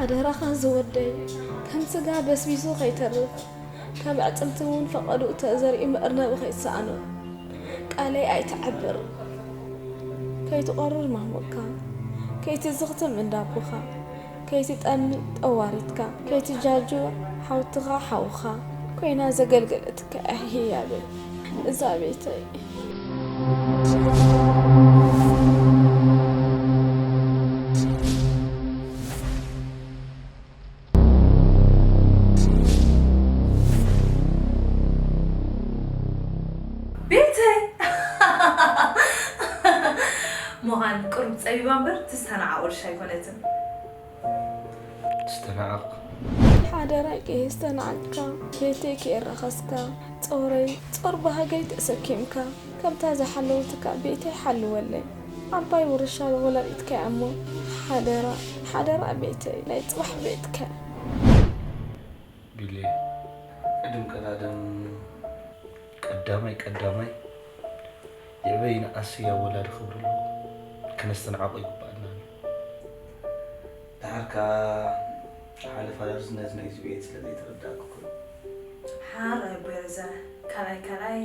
ኣደራኻ ዝወደይ፣ ከም ስጋ በስቢሱ ከይተርፍ፣ ካብ ኣዕጽምቲ እውን ፈቐድኡ ተዘሪኡ መእርነቢ ከይትሰኣኖ፣ ቃለይ ኣይትዓብር። ከይትቐርር ማሙቕካ፣ ከይትዝኽትም እንዳቦኻ፣ ከይትጠሚ ጠዋሪትካ፣ ከይትጃጁ ሓውትኻ ሓውኻ ኮይና ዘገልገለትካ እያ ህያበይ እዛ ቤተይ። ቤተይ ምዃን ቁሩብ ጸቢባ እምበር ትስተናዓቕ ውርሻ ኣይኮነትን። ትስተናዓቕ። ሓደራ ከየስተናዓቕካ ቤተይ ከየራኸስካ ጾረይ ጾር ባህገይ ተሰኪምካ ከምታ ዝሓለወትካ ቤተይ ሓልወለይ። ዓባይ ውርሻ ወላዲትካ እያ እሞ ሓደራ ሓደራ ቤተይ ናይ ጽባሕ ቤትካ። ቢሌ ቅድም ቀዳድም ቀዳማይ ቀዳማይ የዕበይና ኣስያ ወላዲ ክብሪ ኣለዎ። ከነስተንዓቆ ይግባኣና ኣሎ። ደሓር ከኣ ሓለፋ ርዝነት ናይዚ ቤት ስለ ዘይተረዳእኩ ኮይኑ። ሓራይ ኣቦይ ረዘነ፣ ካልኣይ ካልኣይ።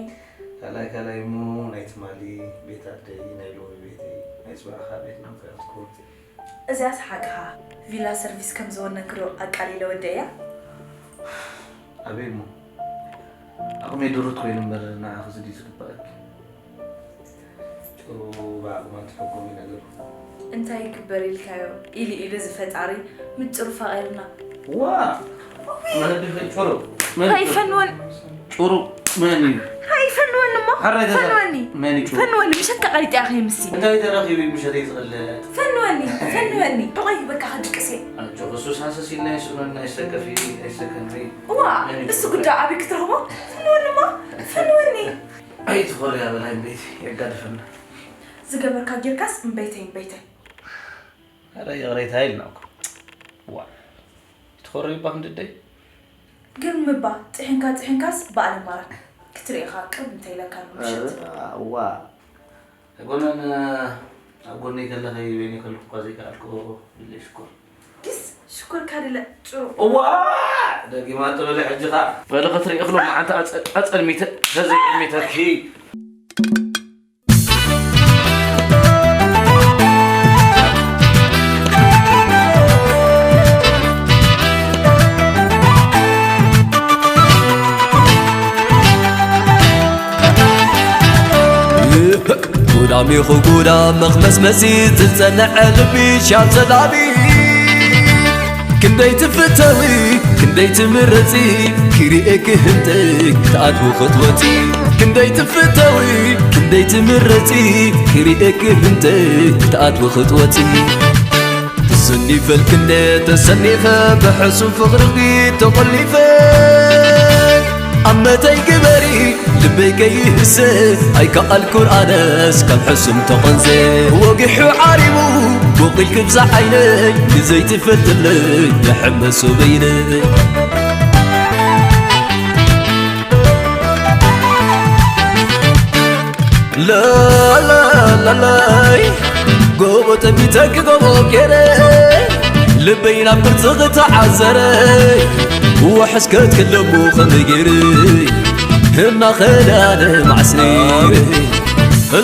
ካልኣይ ካልኣይ እሞ ናይ ትማሊ ቤት ኣደይ፣ ናይ ሎሚ ቤተይ፣ ናይ ጽባሕ ከኣ ቤትና ምኽንያት ትከውን። እዚኣስ ሓቅኻ፣ ቪላ ሰርቪስ ከም ዝወነንኪ ዶ ኣቃሊለ ወደያ? ኣበይ እሞ ዓቕመይ ድሩት ኮይኑ እምበር ንዓኺ እዚ ድዩ ዝግባኣኪ? ጭሩ ብዓቕማ ትሕጎሚ ነገሩ። እንታይ ይግበር ኢልካዮ ኢሉ ኢሉ እዚ ፈጣሪ ምጭሩ ፈቒርና። ዋእ! መን ኣቢኺ ጭሩ? መን ጭሩ? ኣይፈንወን። ጭሩ መን እዩ? ኣይፈንወን እሞ። ሓራይ ተዛ- ፈንወኒ። መን እዩ ጭሩ? ፈንወኒ ምሸት ከቐሊጠ እያ ከይምሲ። እንታይ ተረኺቡ እዩ ምሸተይ ዝቕለጥ? ፈንወኒ ፈንወኒ። ጥቕይ በቃ ክድቅስ እየ። ኣጆኺ ሱስ ሃሰስ ኢልና ይስእነና ይሰከፊ ኣይሰከንሪ። እዋ መን እዩ እሱ ጭሩ? ጉዳይ ዓብይ ክትረኽቦ ፈንወኒ እሞ ፈንወኒ። ኣይትኾርያ በላይ እምበይቲ የጋድፈና። ዝገበርካ ጌርካስ እምበይተይ እምበይተይ። ኣረ ይቕሬታ ኢልና እኮ። ዋ ትኾሪ እባ ክንድደይ። ግርም እባ ጥሒንካ ጥሒንካስ በኣል ኣማራ ክትርኢ ኢኻ ቅርብ እንተኢለካ ንምሸት። ዋ ኣይኮነን ኣብ ጎነይ ከለኺ በይነይ ከለኹ እኳ ዘይከኣልክኦ ኢለ ሽኮር። ዲስ ሽኮር ካድለ ጭሩ። እዋ ደጊማ ትበሊ ሕጂ ኸኣ። በሊ ክትርኢ እኽሎ መዓንተ ኣጸልሚተ ተዘይዕሚተኪ። ጉዳም ኢኹ ጉዳም መኽመስመሲ ዝጸንዐ ልቢ ሻብ ሰላቢ። ክንደይ ትፍተዊ ክንደይ ትምረጺ ክሪኤኪ ህንጠይ ክትኣትዊ ክትወጺ። ክንደይ ትፍተዊ ክንደይ ትምረጺ ክሪኤኪ ህንጠይ ክትኣትዊ ክትወጺ። ተሰኒፈልኪ እንደ ተሰኒፈ ብሕሱም ፍቕርኺ ተቖሊፈ። ኣመተይ ግበሪ ልበይ ከይህሰ ኣይከኣልኩን ኣነስ ካብ ሕሱም ተቐንዘ። ወጊሑ ዓሪቡ ቦቒል ክብዛ ዓይነይ ንዘይትፈልጥለይ ንሕመሶ በይነይ። ላላላላይ ጎቦ ጠቢተኪ ጎቦ ገይረ ልበይ ናብ ቅርጽኺ ተዓዘረ። ወሕስ ከትክለሙ ከመይ ገይረ እናኸዳነ ማዕስኒ።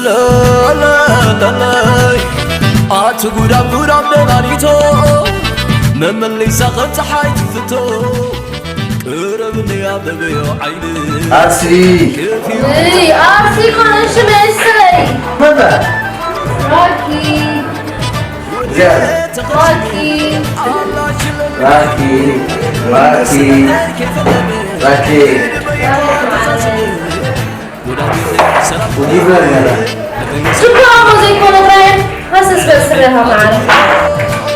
ላላላላይ ኣቲ ጉዳም ጉዳም ደናኒቶ መመሊሳ ከም ፀሓይ ትፍቶ። ቅረብኒ ኣበበዮ ዓይኒ ኣርሲ እይ ኣርሲ ኮንሽ መሰለይ መጣ ራኪ ራኪ ራኪ ራኪ ራኪ ውዲብና ነራ ሽኮር ዘይኮነ ብራያን ሃሰስ በል ስረኻ መዓረ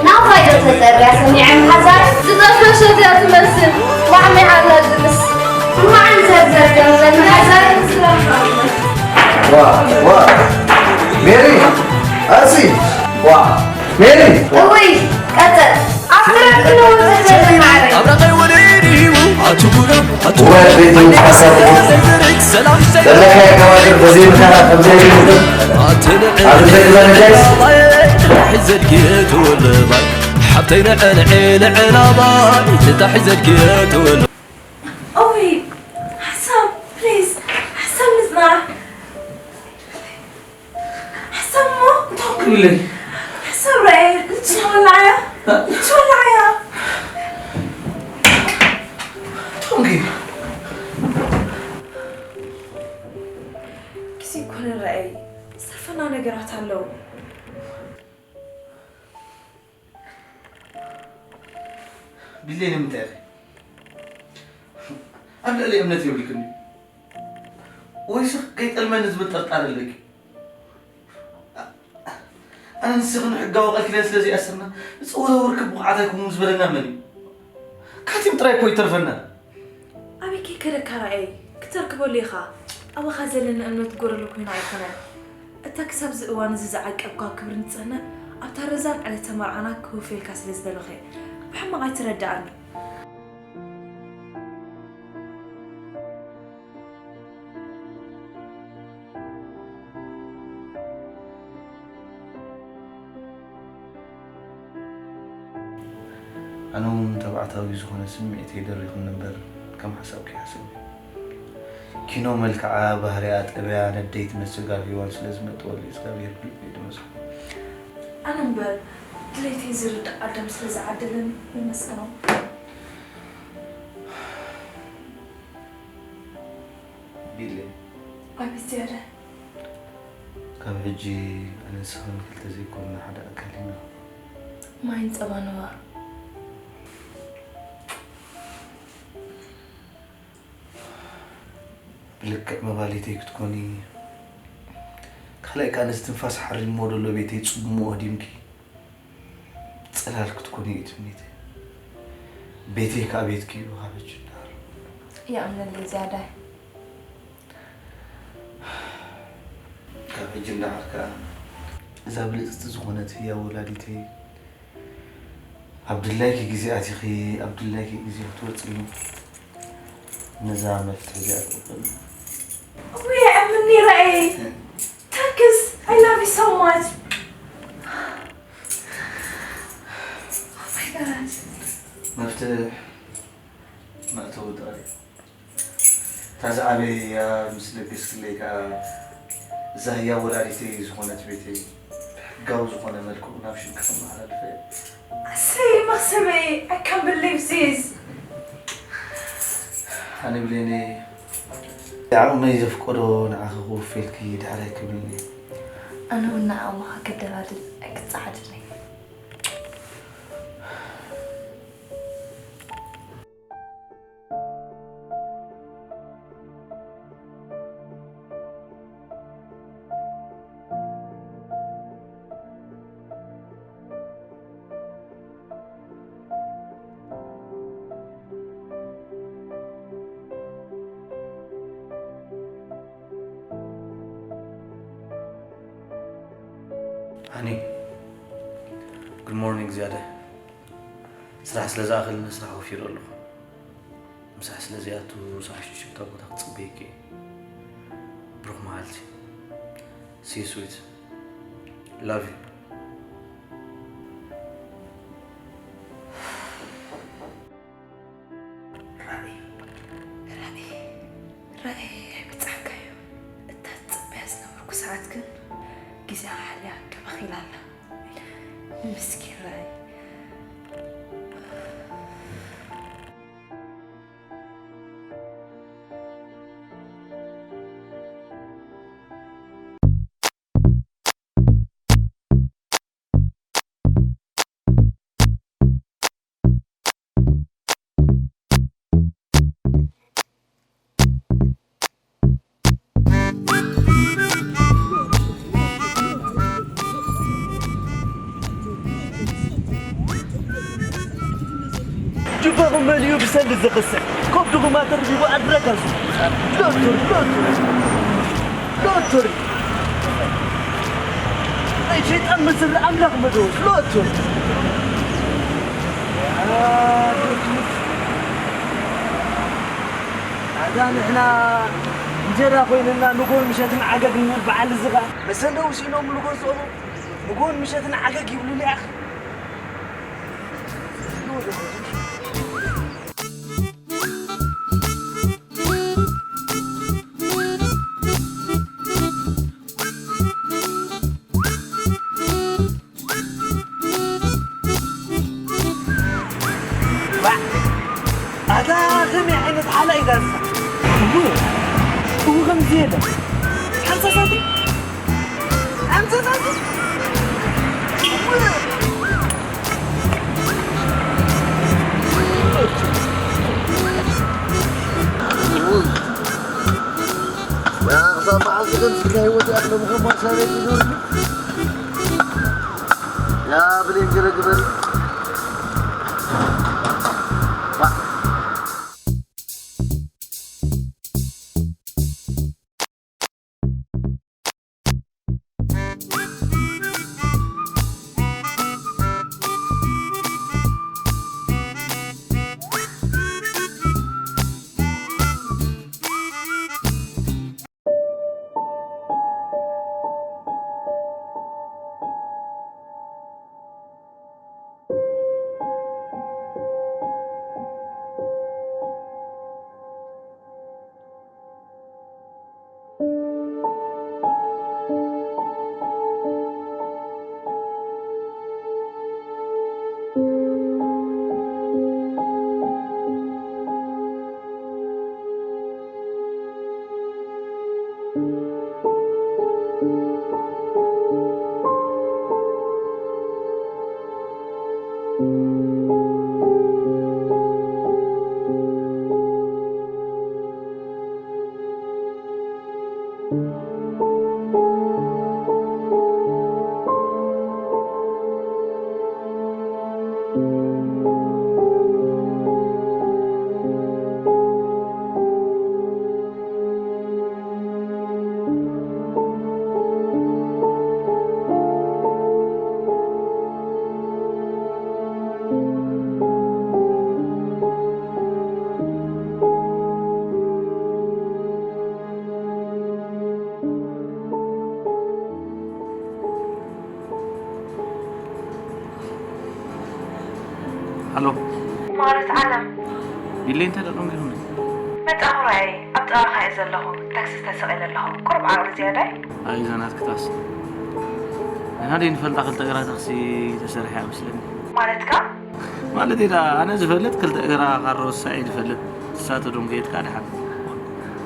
ናውኻ ዶ ተጸርያ ሰሚዐ ምሓዛይ ዝጠፈሸት እያ ትመስል ዋዕመይ ኣላ ዝምስ እንኳዕን ዘርዘር ገምዘን ምሓዛይ ዋ ዋ ሜሪ ኣርሲ ዋ ሜሪ እውይ ቀጸል ኣብ ትረፍ ክነውር ዘርዘር መዓረ ኣብራቐይ ወደይ ድዩ ኣቱ ጉዳም ኣቱ ወደ ቤት ተሳሰሩ ሰላም ለለካ ያከባድር በዚህ ምካና ከምዚ ኣትንዕ ኣብ ዘይግበን ጋይስ ሕዘድጌ ተወለባይ ሓብተይ ንዕንዒ ንዕላባ ተታሒዘልኪ ትውል ኦይ ሓሳብ ፕሊዝ ሓሳብ ምጽናሕ ሓሳብ ሞ እንታይ ክብለይ ሓሳብ ራይ ንጽወላያ ንጽወላያ ቶንጊ ግዜ እኮ ንረኣይ ዝተርፈና ነገራት ኣለዉ ቢሌ ንምንታይ ኢኺ ኣብ ልዕሊ እምነት የብልክን ወይስ ከይጠልመኒ ዝብል ጥርጣረ ኣለኪ ኣነ ንስኺ ንሕጋዊ ቃል ኪዳን ስለ ዘይኣሰርና ዝፀወረ ወርቂ ብቑዓት ኣይኮኑን ዝበለና መን እዩ ካቲም ጥራይ እኮ ይተርፈና ኣበይ ከይከደካ ርኣይ፣ ክተርክበሉ ኢኻ። ኣባኻ ዘለኒ እምነት ጎደሎ ኮይኑ ኣይኮነን። እታ ክሳብዚ እዋን እዚ ዝዓቀብኳ ክብርን ንጽህናን ኣብታ ረዛን ዕለተ መርዓና ክህውፌልካ ስለ ዝደለኹ እየ። ብሕማቕ ኣይትረድኣኒ። ኣነ እውን ተባዕታዊ ዝኾነ ስምዒተይ ደሪኹኒ እምበር ከም ሓሳብ ከይሓሰብኩ። ኪኖ መልክዓ፣ ባህሪኣ፣ ጠባያ ነደይ ትመስል ጋል ሄዋን ስለ ዝመጠወለይ እግዚኣብሄር ብልበይ ድመስግኖ። ኣነ እምበር ድሌተይ ዝርዳእ ኣዳም ስለ ዝዓደለኒ የመስግኖ። ቢለ። ኣቤት ዝያዳ። ካብ ሕጂ ኣነን ንስኽን ክልተ ዘይኮንና ሓደ ኣካል ኢና። ማይን ጸባን እባ። ብልክዕ መባሊተይ ክትኮኒ ካልኣይ ከኣ ነዚ ትንፋስ ሓሪምዎ ዘሎ ቤተይ ጽምዎ ህዲምኪ ጽላል ክትኮኒ እዩ ትምኒተይ። ቤተይ ከኣ ቤትኪ እዩ ካብ ሕጂ ንደሓር። የቐንየለይ ዝያዳይ። ካብ ሕጂ ንደሓር ከኣ እዛ ብልጽቲ ዝኾነት ህያው ወላዲተይ ኣብ ድላይኪ ግዜ ኣቲኺ ኣብ ድላይኪ ግዜ ክትወጺ ነዛ መፍትሒ እዚኣ ትቕበል። እውይ ኣምኒ ረኣይ ታንክስ I love you so much Oh my god መፍትሕ መእተዊ ጥራይ እታ ዝዓበየያ ምስ ለገስክለይ ከኣ እዛ ህያብ ወላዲተይ ዝኾነት ቤተይ ብሕጋዊ ዝኾነ መልክዑ ናብ ሽምኪ ከመሓላልፋ እየ። ኣሰይ መኽሰበይ I can't believe this ኣነ ብሌነይ ዓቕመይ ዘፍቀዶ ንዓኺ ክውፌልኪ ድሕር ኣይክብልን እየ። ኣነ እውን ንዓቕምኻ ክደላድል ኣይክጸዓድን እየ። Honey, good morning ዝያዳ። ስራሕ ስለ ዝኣኽለኒ ስራሕ ወፊረ ኣለኹ። ምሳሕ ስለ ዘይኣቱ ሰዓት ሽዱሽተ ቦታ ክጽበየኪ እየ። ብሩኽ መዓልቲ። See you sweet. Love you. ራእይ ራእይ ራእይ ኣይበጻሕካዮ። እታ ትጽበያ ዝነበርኩ ሰዓት ግን ግዜኣ ሓልያ ደበኽ ኢላ ኣላ። ምስኪን ራእይ። ጅባኹም መሊኡ ብሰንዲ ዝኽስዕ ከብድኹም ኣተርቢቡ ኣድረካ ሎቱር ሎቱር ሎቱር ናይ ሸይጣን ምስሪ ኣምላኽ መደወስ ሎቱር ኣዛ ንሕና እንጀራ ኮይንና ንጎን ምሸትን ዓገግ ንብል በዓል እዚ ኸዓ መሰንደዊ ስኢኖም ንጎን ዝቕሩ ንጎን ምሸትን ዓገግ ይብሉሉ ያኽ ባዕ! ኣታ ከመይ ዓይነት ሓለቕ እዩ ዳንሳ? እዎ፣ እዎ ከምዚ የለ። ሓንሳብ ሳንቲም፣ ሓንሳብ ሳንቲም። ያ፣ ክሳብ መዓስ ግን ስለ ህይወት ይኣኽሎም ከም ማርሻ ቤት ይዞር። ያ ብሌን ገለ ግበሪ። ዋ። ሃሎ። ማረት ዓለም። ቢለይ እንታይ ደኣ ደንጊኹኒ? መጻኹ ራእይ፣ ኣብ ጥቓኻ እየ ዘለኹ። ታክሲ ተሰቒለ ኣለኹ። ቁሩብ ዓቕሊ ዝያዳይ? ኣይ፣ እዛ ናትኪ ታክሲ። ንሓደ ንፈልጣ ክልተ እግራ ታክሲ ተሰሪሐ እያ መስለኒ። ማለትካ? ማለተይ ደኣ፣ ኣነ ዝፈልጥ ክልተ እግራ ካሮ ሳዒ ዝፈልጥ። ንሳቶ ደንጎየትካ ደሓን።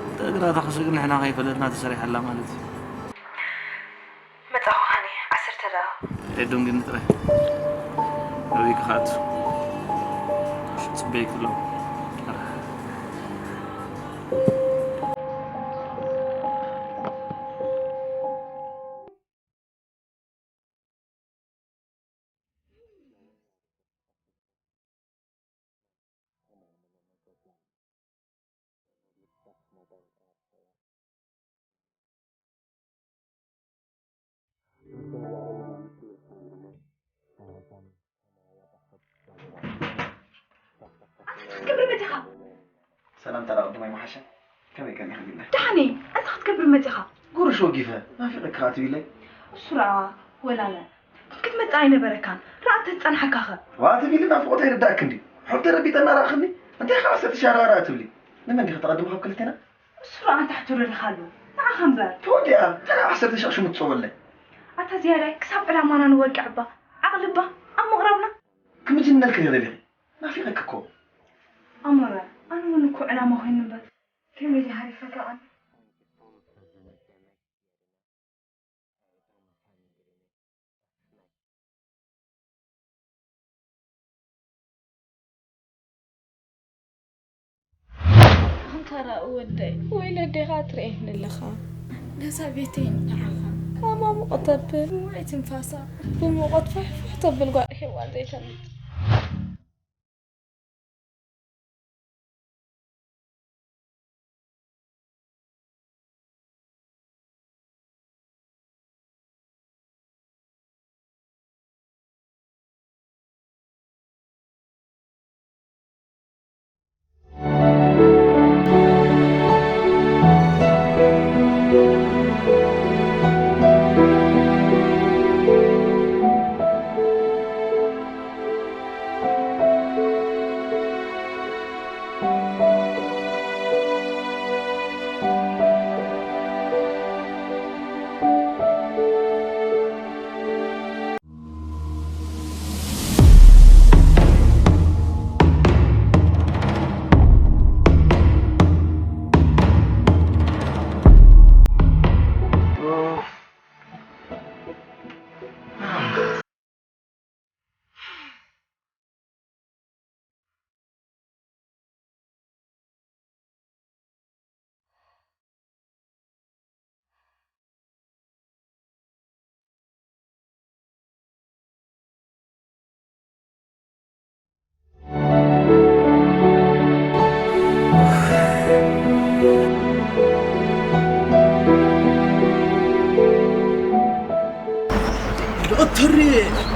ክልተ እግራ ታክሲ ግን ንሕና ከይፈለጥና ተሰሪሓ ኣላ ማለት እዩ። መጻኹ ሃኒ፣ ዓሰርተ ደቂቕ። ኣይደንግኒ ጥራይ። ኣበይ ክኸኣቱ? ጽበይ ክብሎም። ኣንታ እንታይ ክትገብር መጺኻ? ሰላምታ ዳኣ ቅድማይ ምሓሸ። ከመይ ቀኒኺ ቢለ? ደሓን እየ። ኣንታ ክትገብር መጺኻ? ጉርሽ ወጊፈ። ናፊቐካ ትቢለይ? እሱ ረኣ ወላለ። ክትመጽእ ኣይነበረካን። ረኣ እንተዝጸንሓካኸ? ዋ ትቢሊ ናፍቖት ኣይርዳእክን ድዩ? ሕርተይ ረቢጠ እናረኣኽኒ? እንታይ ኸዓ ሰቲ ሻራራ ትብሊ? ንመን ዲኺ ተቐድሚ ካብ ክልቴና? እሱ ረኣ እንታይ ሕቶ ደሊኻሉ? ንዓኻ እምበር። ተወዲኣ። ተራ ዓሰርተ ሺሕ ሽሙ ትጸወለይ። ኣታ ዝያዳይ ክሳብ ዕላማና ንወቅዕ እባ። ዓቕሊ እባ ኣብ ምቕራብና። ክምጅነልኪ ዲኺ ደሊኺ? ናፊቐኪ እኮ። ኣሞረ፣ ኣነ እውን እኮ ዕላማ ኮይኒ እምበር። ከመይ ድየ ሃሪፈካ ኣነ? ኣንታ ራኡ ወደይ፣ ወይለ ኣዴኻ ትርእየኒ ኣለኻ። ነዛ ቤተይ ንዓኻ። ሃማሙ ተብል፣ ውዑይ ትንፋሳ፣ ብሙቐት ፋሕፋሕ ተብል ጓል ሄዋን ዘይተምት። ሎተሪ፣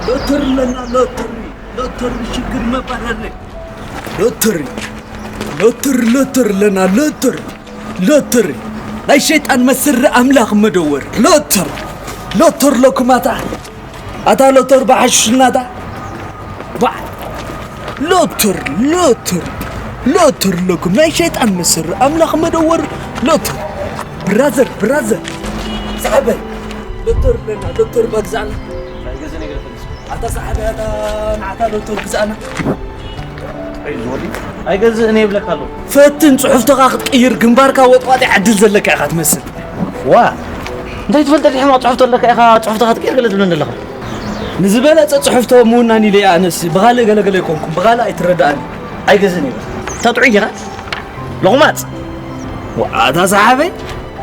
ሎተሪ ኣለና፣ ሎተሪ፣ ሎተሪ ሽግር መባረሪ። ሎተሪ፣ ሎተሪ፣ ሎተሪ ኣለና፣ ሎተሪ፣ ሎተሪ። ናይ ሸይጣን መስሪ ኣምላኽ መደወር። ሎተሪ፣ ሎተሪ ለኩማታ። ኣታ ሎተሪ ብሓሽሽ እናታ። ባ-፣ ሎተሪ፣ ሎተሪ፣ ሎተሪ ለኩም ናይ ሸይጣን መስሪ ኣምላኽ መደወር። ሎተሪ። ብራዘር፣ ብራዘር። ሰሓበይ። ሎተሪ ኣለና፣ ሎተሪ ባግዛዕና። ኣታ ሰሓበይ፣ ኣታ ንዓታ ሎተሪ ግዛእና። ኣይገዝእን እየ ይብለካ ኣለኹ። ፈትን ጽሑፍትኻ ክትቅይር ግንባርካ ወጥዋጥ ዕድል ዘለካ ኢኻ ትመስል። ዋ፣ እንታይ ትፈልጥ ሕማቕ ጽሑፍቲ ኣለካ ኢኻ ጽሑፍትኻ ክትቅይር ገለ ትብለኒ ኣለኻ? ንዝበለጸ ጽሑፍቶ ምውናን ኢለ እየ ኣነስ ብኻልእ ገለገለ ኣይኮንኩም፣ ብኻልእ ኣይትረዳእኒ። ኣይገዝእን እየ። እታ ጥዑይ ዲኻ? ሎቕማጽ። ዋታ ሰሓበይ፣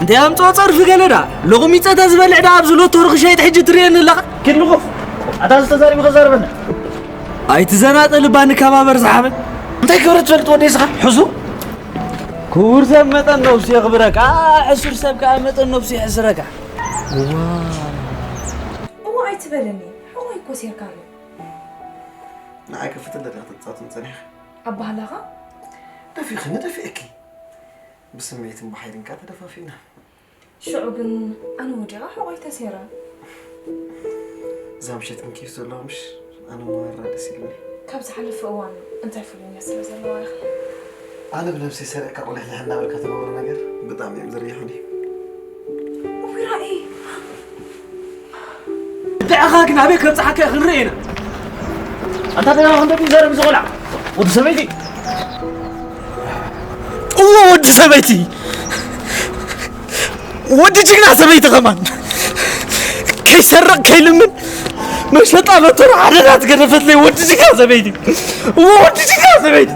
እንታይ ኣምጽኦ ጸርፊ ገለ ደኣ? ሎቕሚጸ ተዝበልዕ ደኣ ኣብዚ ሎተሪ ክሸይጥ ሕጂ ትርእየኒ ኣለኻ? ኪድ ልኹፍ። ኣታ ዝተዛሪቡ ከዛርበና። ኣይትዘናጠ ልባ ንከባበር ሰሓበይ። እንታይ ክብረት ትፈልጥ ወደይ ስኻ? ሕሱ? ክቡር ሰብ መጠን ነብሱ የኽብረካ። ሕሱር ሰብ ከኣ መጠን ነብሱ የሕስረካ። ዋ። እዋ ኣይትበለኒ። ሕቖይ እኮ ሴርካ ኣሎ። ንዓይ ከፍትለ ዲኻ ተጻጽን ጸኒሕካ? ኣባህላኻ? ደፊእኽኒ ደፊእኪ። ብስምዒትን ብሓይልን ከኣ ተደፋፊእና። ሽዑ ግን ኣነ ወዲቓ ሕቖይ ተሴረ። እዛ ምሸት ግን ኬፍ ዘለዋ ምሽ? ኣነ መዋራ ደስ ኢሉኒ። ካብ ዝሓለፈ እዋን እንታይ ፍሉይነት ስለ ዘለዋ ኢኻ? ኣነ ብነብሰይ ሰሪቕካ ቁሊሕ ልሕ እናበልካ ትገብሮ ነገር ብጣዕሚ እዮም ዝርይሑኒ። እውይ ራኢ! ንዕኻ ግን ኣበይ ከብጽሓካ እየ ክንርኢ ኢና። ኣንታ ደጋግም ክንደይ ይዛረብ እዚ ቆልዓ? ወዲ ሰበይቲ። እዎ ወዲ ሰበይቲ። ወዲ ጅግና ሰበይቲ ከማን። ከይሰርቕ ከይልምን መሸጣ ሎተሪ ሓደራ ትገደፈትለይ ወዲ ጅግና ሰበይቲ። እዎ ወዲ ጅግና ሰበይቲ።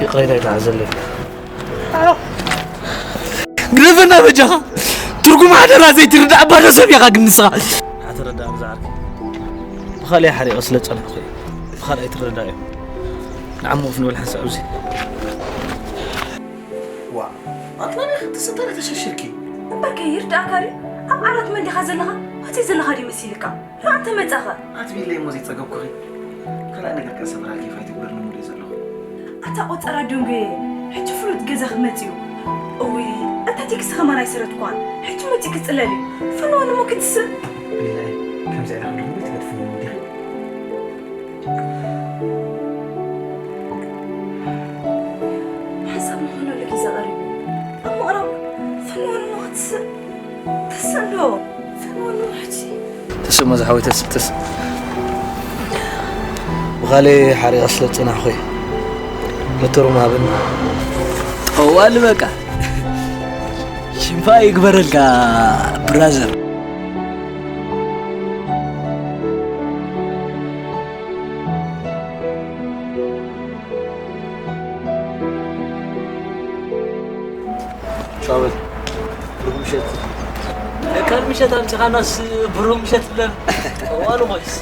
ይቕሬታ ይትሓዘለይ። ግደፈና በጃኻ። ትርጉም ሓደራ ዘይትርዳእ ባዶ ሰብ ኢኻ ግን ንስኻ። ኣተረዳእኒ ዝዓርከይ። ብኻልእ ሓሪቐ ስለ ዝጸናሕኩ እየ። ብኻልእ ኣይትረዳእዮ። ንዓሞ ክንብል ሓንሳእ ኣብዚ። ዋ፣ ኣትላሚ ክትስተ ተሸሽርኪ። እምበርከ ይርዳእካ ድዩ? ኣብ ዓራት መን ዲኻ ዘለኻ? ሆቴል ዘለኻ ድዩ መሲልካ? ራእተ መጻኻ። ኣትቢለይ እሞ ዘይጸገብኩኺ። ካልኣይ ነገር ከኣ ሰብራ ኬፍ ኣይትግበርኒ ሙድ እየ ዘለኹ። ኣታ ቆጸራ ደንጉየ፣ ሕጂ ፍሉጥ ገዛ ክመጽእ እዩ። እውይ፣ ኣታ ቴክስቲ ከማን ኣይሰረትኳን። ሕጂ መጺኡ ክጽለል እዩ። ፈነወኒ እሞ ክትስእ። ቢላይ፣ ከምዚ ኢልካ ደንጉየ ትገድፍኒ ዲኺ? ሓንሳብ ንኾነሉ ግዜ ቀሪቡ። ኣብ ምቕራብ ፈነወኒ እሞ ክትስእ። ተስእ እንዶ። ፈነወኒ እሞ ሕጂ። ተስእ እሞ ዝሓወይ ተስእ፣ ተስእ። ብኻልእ ሓሪቐ ስለ ዝጸናሕኩ እየ። ሎተሪ ምሃብን። ጠዋሊ በቃ። ሽንፋ ይግበረልካ ብራዘር። ሻው በል። ብሩህ ምሸት። ለካ ምሸት ኣምሲኻናስ ብሩህ ምሸት ብለን። ጠዋሉ ኾይስ።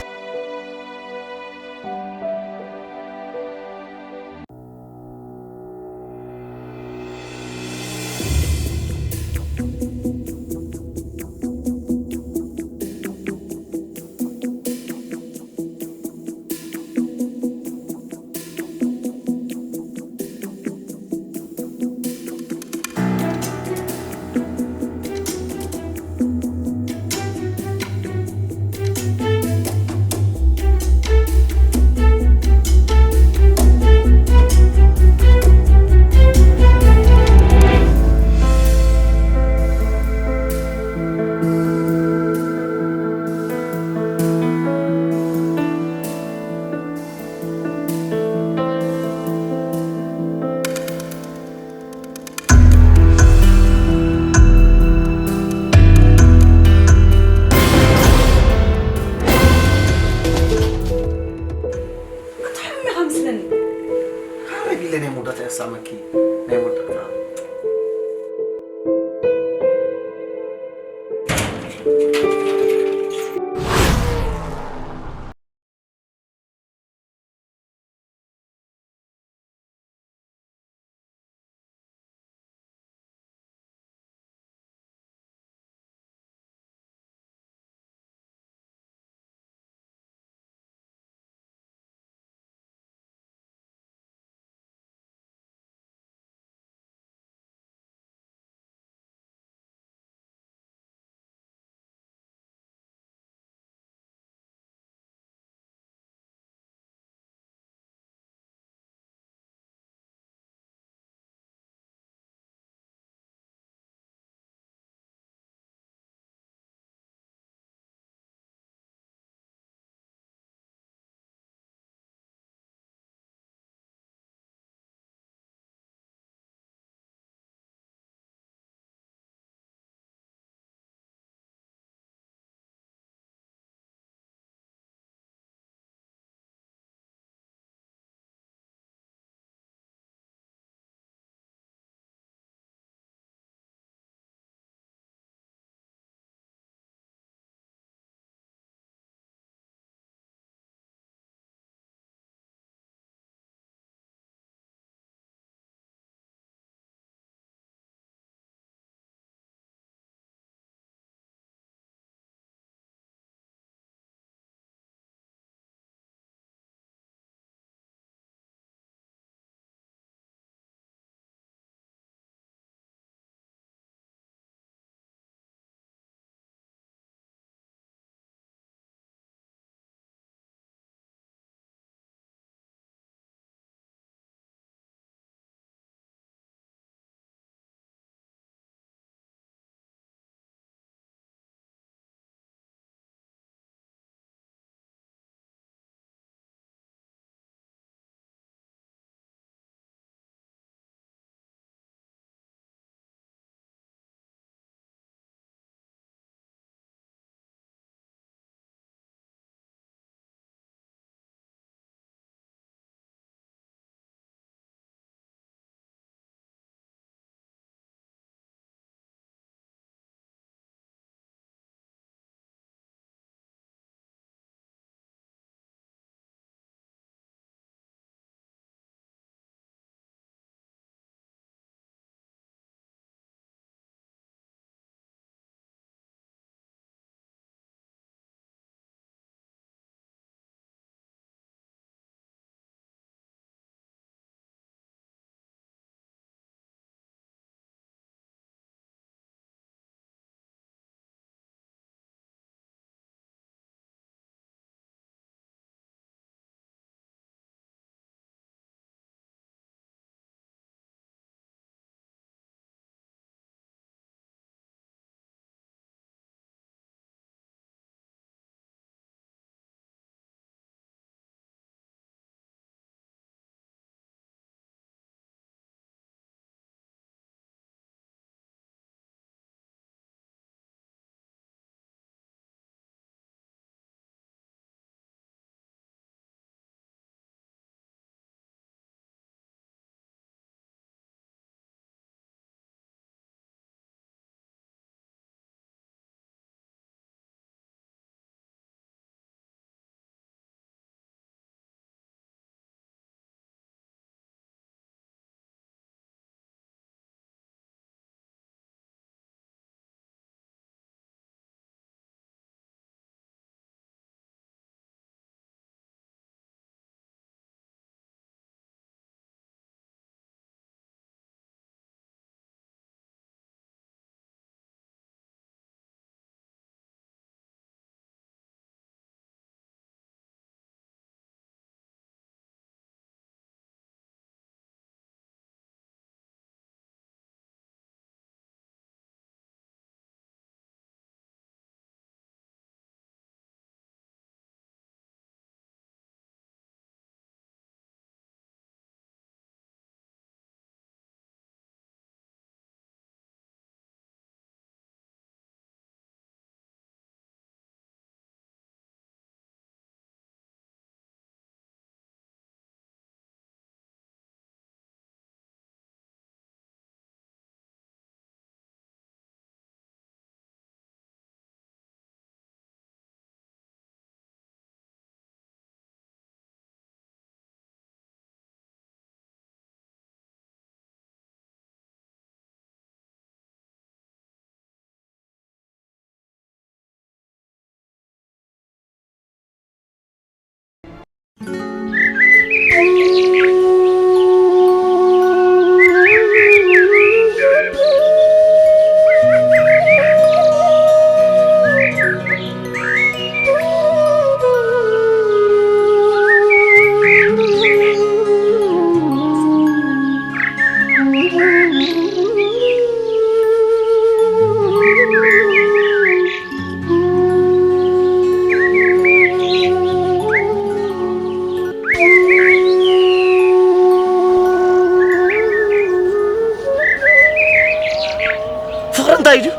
ፍቕሪ እንታይ ድዩ?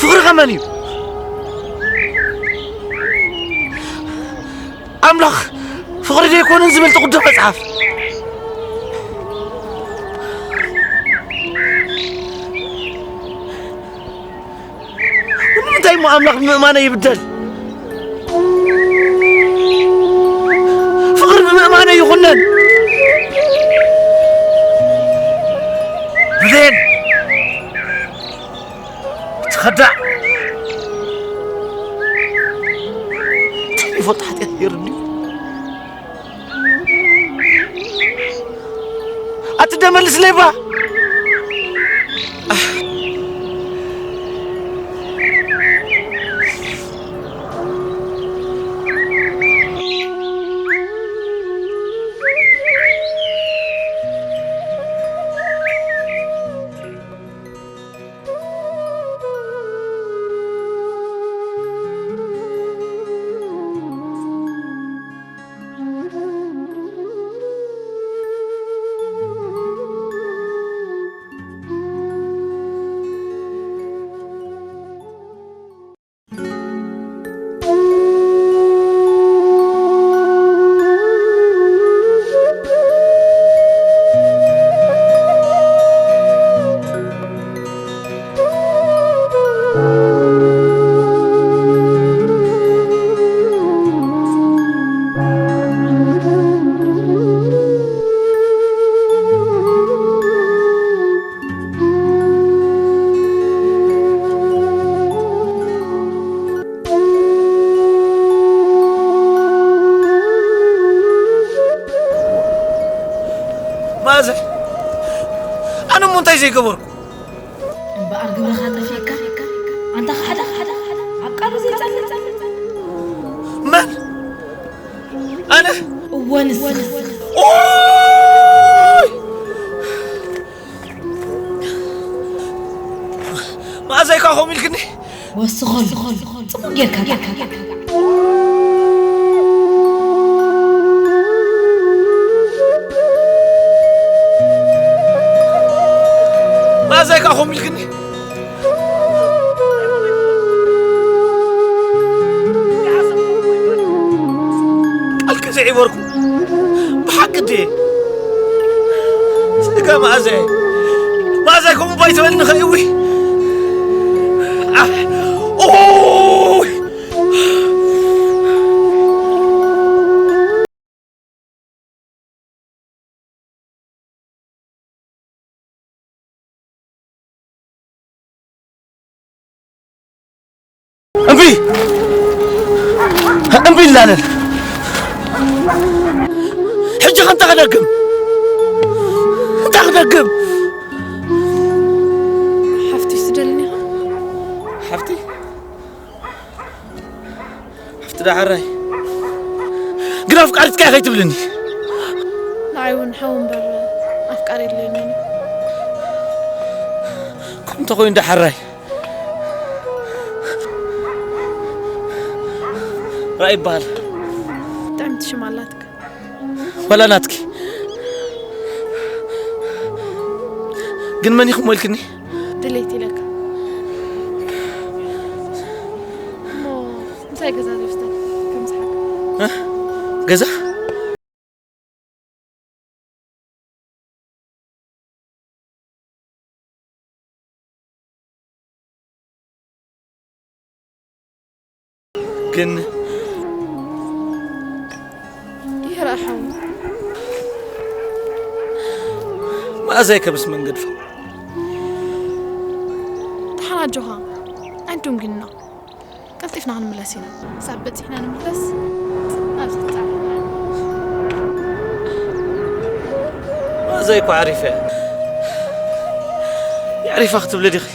ፍቕሪ ከመን እዩ? ኣምላኽ ፍቕሪ ዶ ኣይኮነን ዝብል ትቕዶ መጽሓፍ? ንምንታይ እሞ ኣምላኽ ብምእማነይ ይብደል? ፍቕሪ ብምእማነይ ይኹነን። ብሌን፣ እቲ ከዳዕ እንታይ ዘይፈልጦ ሓጢኣት ነይሩኒ? ኣቲ ደመልስ ሌባ! ማዘ፣ ኣነ እሞ እንታይ ዘይገበርኩ? እምበኣር ግብርኻ ጠፊእካ፣ ኣንታ ኻሕዳ፣ ኻሕዳ፣ ኻሕዳ፣ ኣብ ቃሉ ዘይጸንዕ። መን? ኣነ? እወ፣ ንስኻ። ኦይ! መኣዛይ ከኣ ከምኡ ኢልክኒ? ወስኾን፣ ጽቡቕ ጌርካ። መኣዛይ ከኣ ከምኡ ኢልክኒ? ቃልኪ ዘይዕበርኩ ብሓቂ ድየ? ስጋ መኣዛይ፣ መኣዛይ ከምኡ ባይ ትበልኒ ኸ? እውይ! ኣሕ! ኦይ! እምቢ! እምቢ ኢላለን። ሕጂ ከ እንታይ ክደግም? እንታይ ክደግም? ሓፍትሽ ትደልኒ ኢኻ? ሓፍቲ? ሓፍቲ ደሓራይ። ግን ኣፍቃሪትካ እየ ከይትብልኒ። ንዓይ እውን ሓው እምበር ኣፍቃሪ የድልየንን እዩ። ከምኡ እንተኾይኑ ደሓራይ። ራእይ ይበሃል። ጥዕምቲ ሽም ኣላትካ። ዋላ ናትኪ። ግን መን ኢኹም ወልክኒ? ድሌት ኢለካ። እሞ ምሳይ ገዛ ዘይወስደካ ከም ዝሓካ። እ? ገዛ? ግን ይርኣ ሓው። መኣዛይ ከብስ መንገድፋ። ደሓን ኣጆኻ። ኣይንድንጉይና። ቀልጢፍና ክንምለስ ኢና። ክሳብ በጺሕና ንምለስ። ኣብዚ ትጻረፍ። መኣዛይ እኮ ዓሪፈ። የዕሪፋ ክትብሊ ዲኺ?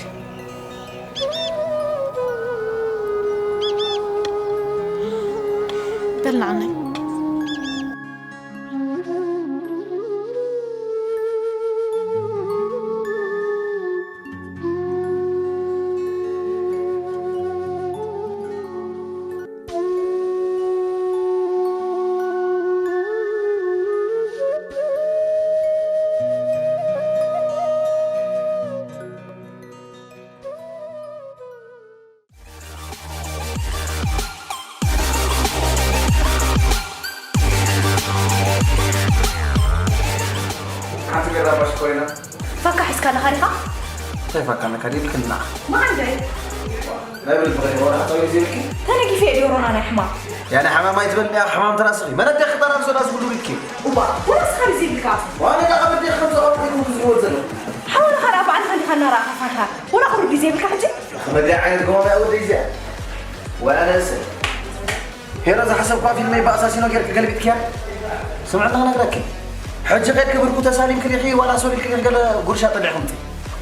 በል ንዓናይ። ትገራባሽ ኮይና። ፋካ ሒዝካ ኣለኻ ዲኻ? እንታይ ፋካ ነካ ዲልክና? መዓንዳይ። ናይ ብልቢ ኸይድ ወላ ኣታዊ ዜልኪ? ተነጊፈ እየ ዶሮና ናይ ሕማም። ያኔ ሓማም ኣይትበልኒ፣ ኣብ ሓማም ተራስኺ። መለደኺ ጠራር ሶዳ ዝብሉ ሪኪ። እዋ፣ ወላ ስኻሪ ዜብልካ። ዋነ ዳ ቀብዲ ከም ዘቐብኩ ብዙ ወዘለ። ሓወልኻ ዳ ባዕልኻ ዲኻ እናረኣኻ ፋካ። ወላ ቁርዲ ዜብልካ ሕጂ? መድያ ዓይነት ጎማ ወደ ይዚያ። ወላ ነሰ። ሄሎ፣ ዝሓሰብኳ ፊልመይ ብኣሳሲኖ ጌርኪ ገልቢጥክያ? ስምዕኒ ክነግረኪ። ሕጂ ኸድኪ ብርኩ ተሳሊምኪ ዲኺ ዋላ ሶሊልኪ ዲኺ ገለ ጉርሻ ጠሊዕኩም?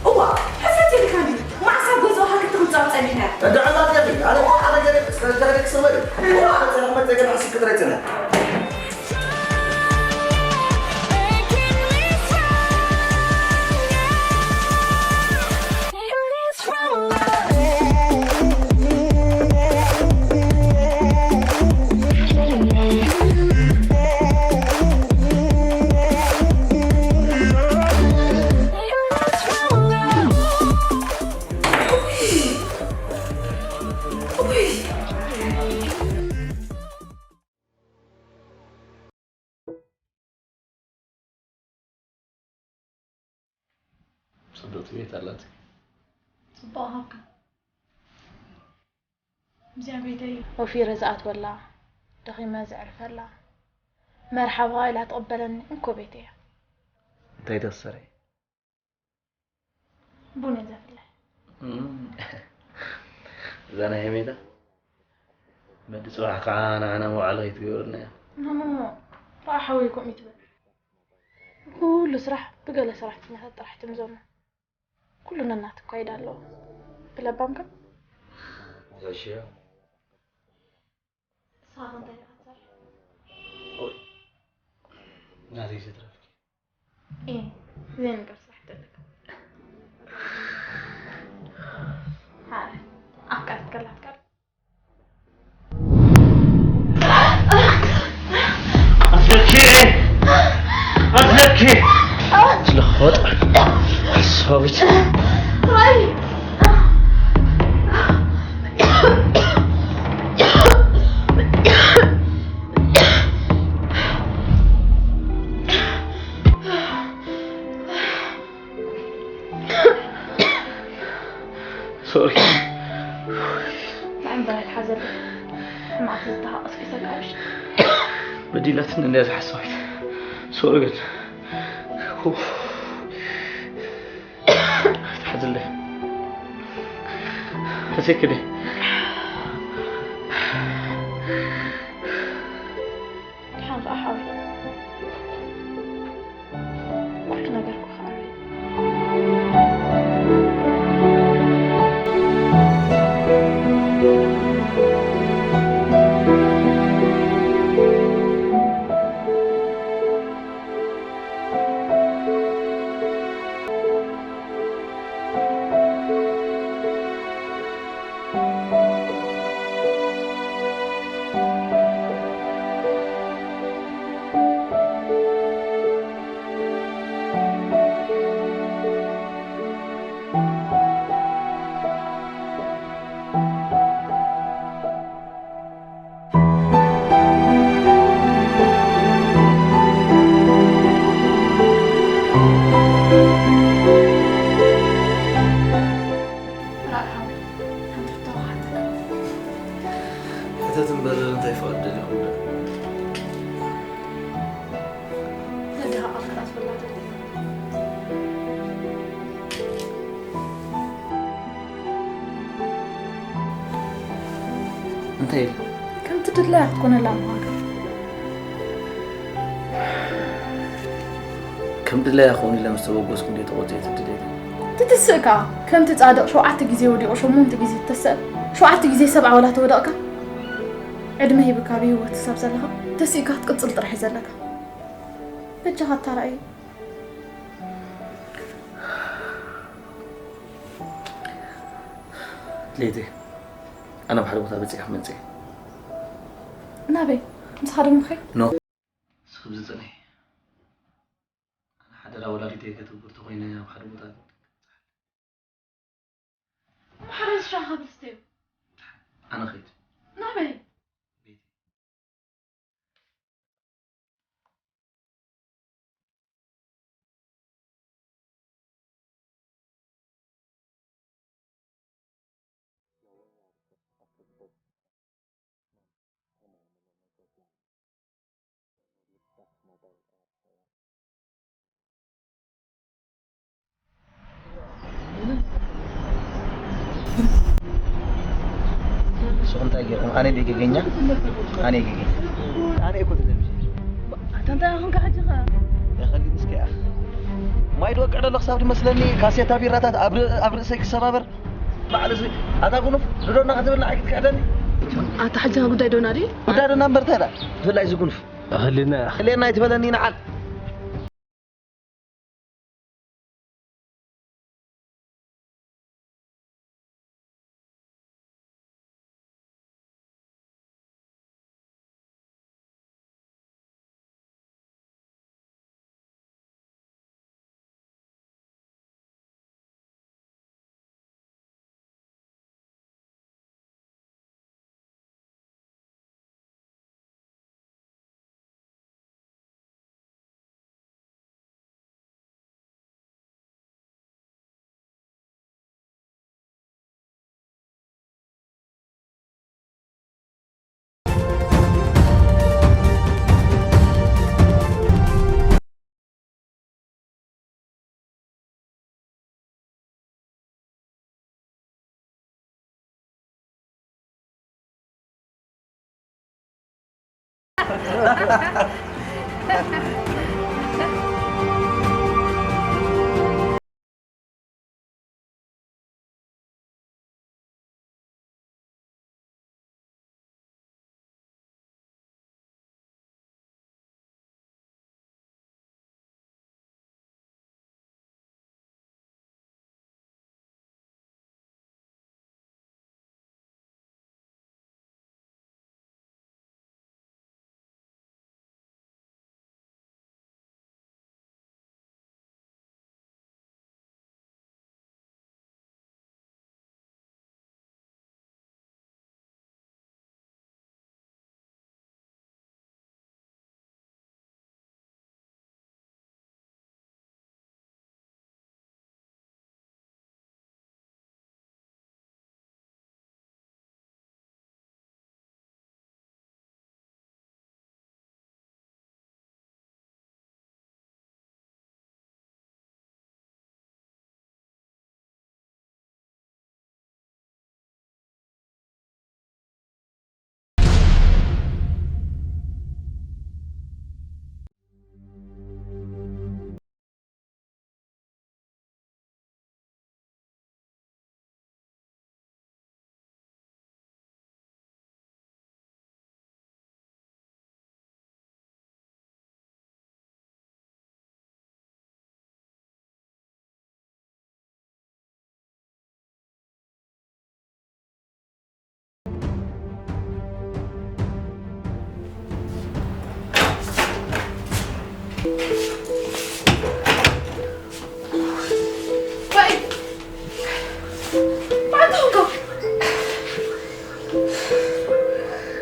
እዋ፣ ሕፍረት ኢልካ ድዩ? መዓስ ኣብ ገዛኻ ክትቕንጻው ጸኒሕና? እንዳ ዕላል ዲኺ? ኣነ እኮ ሓደ ገለ ስለ ተረድክ ስመሪ። እዋ። ኣነ ተረድክ መጸገን ሕስክ ትረጽነ። ጽብቕቲ ቤት ኣላትኪ። ጽቡቕ ሃብካ። እዚኣ ቤተይ። ወፊረ ዝኣትወላ፣ ደኺመ ዘዕርፈላ፣ መርሓባ ኢላ ትቕበለኒ እንኮ ቤተይ እያ። እንታይ ደኽሰረ? ቡን እየ ዘፍልሕ። እም። እዛ ናይ ሄሜታ መዲ ጽባሕ ከዓ ንዓና መውዓሊ ከይትገብርና እያ። ኖ፣ ኖ፣ ኖ። ረኣ ሓወይ ከምኡ ይትበል። ኩሉ ስራሕ ብገለ ሰራሕተኛታት ጥራሕ ትምዘኑ። ኩሉ ነናቱ ክካይድ ኣለዎ። ብለባም ከ? ጋሽዮ። ንስኻ ከ እንታይ ኢኻ ትሰርሕ? ኦይ፣ ናተይ ዘትረፍኪ። እየ፣ ዘይንገር ስራሕ ደለካ። ሓረ፣ ኣፍቃሪት ከላ ትቀር። ኣትለኪ! ኣትለኪ! ስለኾጥ ሰዊት። ሶሪ። ንዕምበባ ይትሓዘለይ። ሕማቕ ዝተሃቐስኪ ሰጋብሽ። በዲላትኒ እንድያ ዝሓሰዋይት። ሶሪ ግን። ኡፍ። ትሓዝለይ። ሕሴክዲ። ደሓን ኸዓ ሓወይ። ኩሉ ነገር እኮ ክዓርፍ እዩ። ራእይ ሓወይ፣ ሓንቲ ሕቶ ክሓተካ። ሕተት እምበር እንታይ ፍቓድ ደሊኹም ዶ? ነድኻ ቃል ክትኣትወላ ደሊ። እንታይ ኢሉ? ከምቲ ድላያ ክትኮነላ ምዃንካ። ከም ድላያ ክኾን ኢለ ምስ ተበገስኩ እንዴ ተቖጽየ ትድልየለይ? ትትስእ ከኣ፣ ከምቲ ጻድቕ ሸውዓተ ግዜ ወዲቑ ሸሞንተ ግዜ ትተስእ፣ ሸውዓተ ግዜ ሰብዓ ወላ ተወደቕካ? ዕድመ ሂብካ ብህይወት ክሳብ ዘለኻ፣ ተሲእካ ክትቅጽል ጥራሕ እዩ ዘለካ። በጃኻ ኣታራእዮ። ሌቴ፣ ኣነ ኣብ ሓደ ቦታ በጺሐ ክመጽእ እየ። ናበይ? ምሳኻ ዶ ምኸይ? ኖ። ንስኺ ብዝጽንሒ። ኣነ ሓደራ ወላዲተይ ከተክብር ተኾይነ ኣብ ሓደ ቦታ ማሕረስ ሻኻ ብልስተዩ። ኣነ ኸይድ። ናበይ? ቤተይ። እንታይ ጌርኩም? ኣነ ደ ገገኛ? ኣነ ገገኛ? ኣነ እኮ ተደምሲ። ኣታ እንታይ ኾንካ ሕጂ ኸ? የኸሊ እስኪ ኣኽ። ማይ ድወቅዕ ደሎ ክሳብ ድመስለኒ ካሴታ ቢራታት ኣብ ር-፣ ኣብ ርእሰይ ክሰባበር። ባዕሉ እዚ ኣታ ጉኑፍ ድዶና ክትብል ንዓይ ክትክሕደኒ? ኣታ ሕጂ ጉዳይ ዶና ድዩ? ጉዳይ ዶና እምበር እንታይ ደኣ? ብፍላይ እዚ ጉኑፍ። ህልና። ህልና ኣይትበለኒ ንዓል።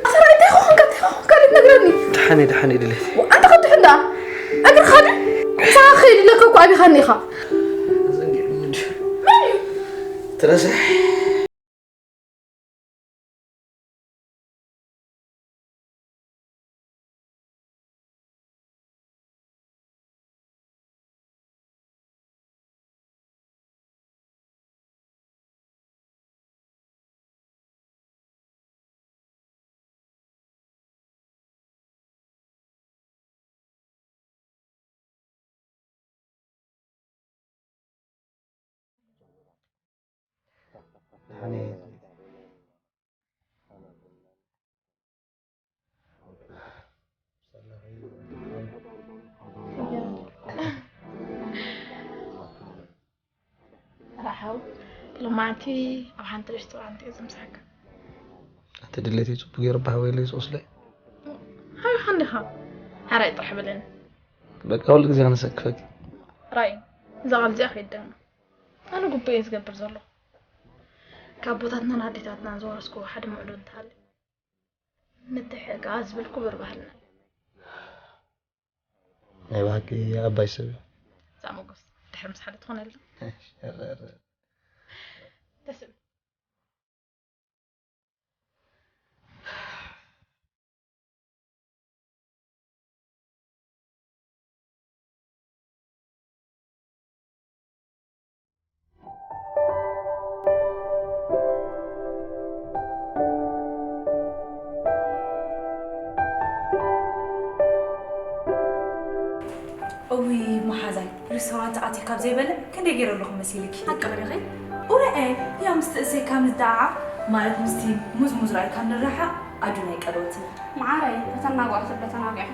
ኣሰራ እንታይ ኾንካ? እንታይ ኾንካ? ደሓን እየ፣ ደሓን እየ ድሌት። ኣንተ ክትድሕን ደኣ እግርኻ ድዩ? ምሳኻ ክኸይድ ኢለካ እኮ ኣቢኻኒ ኢኻ። መን እዩ? ትረስሕ። ራሓው ሎማዓንቲ ኣብ ሓንቲ ሬስቶራንት እየ ዝምሳካ። ኣቲ ድሌተይ ጽቡቅ ገይሩ ባህ ወይለይ ዝወስደ። ሓቢኻ እንዲኻ። ሓራይ ጥራሕ ብለኒ። በቃ፣ ኩሉ ግዜ ከነሰክፈኪ። ራይ፣ እዛ ቃል እዚኣ ከይደግማ። ኣነ ጉቡእ እየ ዝገብር ዘለኹ። ካብ ኣቦታትናን ኣዴታትናን ዝወረስክዎ ሓደ ምዕዶ እንተሃልዩ፣ ምትሕግጋዝ ዝብል ክቡር ባህልና እዩ። ናይ ብሓቂ ዓባይ ሰብ እዩ። እዛ መጎስ ድሕሪ ምሳሕ ዶ ትኾነልና? እረ፣ እረ። ደስ ይብል። ሰውራ ተኣትዩ ካብ ዘይበልዕ ክንደይ ገይረ ኣለኹ መሲልኪ? ሓቂ በሊኺ? ኡረኤ፣ ያው ምስቲ እሰይ ካብ ንደዓዓ፣ ማለት ምስቲ ሙዝሙዝ ራእይ ካብ ንረሓቕ ኣዱናይ ቀደወትኒ። መዓረይ፣ ተተናጓዕ ትብለ ተናጒዐ።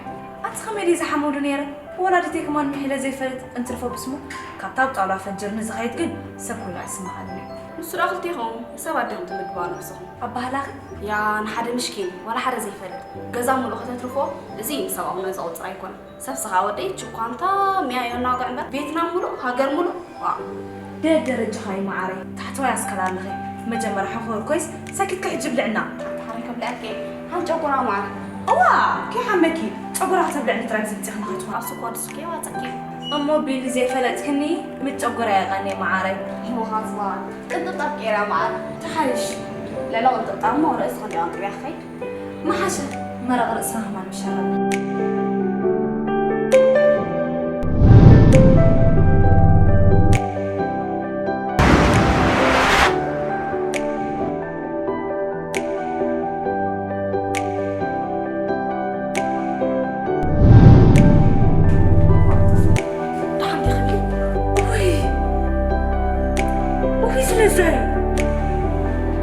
ኣቲ ከመይ ድየ ዝሓመሉ ነይረ? ወላዲተይ ከማን ምሒለ ዘይፈልጥ እንትርፎ ብስሙ፣ ካብታ ኣብ ጣውላ ፈንጀርኒ ዝኸይድ ግን ሰብ ኮይኑ ኣይስምዓንን እዩ። ንሱ ደኣ ክልቴኹም ንሰባት ዲኹም ትምድባ ነብስኹም? ኣባህላኺ? ያ ንሓደ ምሽኪን ዋላ ሓደ ዘይፈልጥ ገዛ ሙሉእ ከተትርፎ፣ እዚ ሰብኣውነት ዘቑጽር ኣይኮነን። ሰብ ስኻ ወደይ ችኳንታ ሚያ የናጓዕ እምበር፣ ቬትናም ሙሉእ፣ ሃገር ሙሉእ፣ ዋእ። ደደረጃኻ እዩ መዓረይ፣ ታሕተዋይ ኣስከላ ኣለኺ። መጀመርያ ሕኮር ኮይስ፣ ሰኪትኪ ሕጂ ብልዕና። ኣንታ ሓረይ ከብልዐኪ፣ ሃን ጨጎራ መዓር። እዋ፣ ከይሓመኪ፣ ጨጎራ ክተብልዕኒ ጥራይ ዝምፅእኽኒ ከይትኾን። ኣብ ስኳር ድስኪ ዋፀኪ። እሞ ቢሊ ዘይፈለጥክኒ፣ ምስ ጨጎራ የቐኒ መዓረይ። እሞ ኻዝባ፣ ቅንጥጣብ ቀይራ መዓር። ተሓይሽ። ለለ ቅንጥጣብ እሞ ርእስኺ እንዲያ ኣንጥብያ ክኸይድ። መሓሸ መረቕ ርእስና ከማን ምሸረብ። ደሓን ዲኺ? ውይ! ውይ ስለዛይ!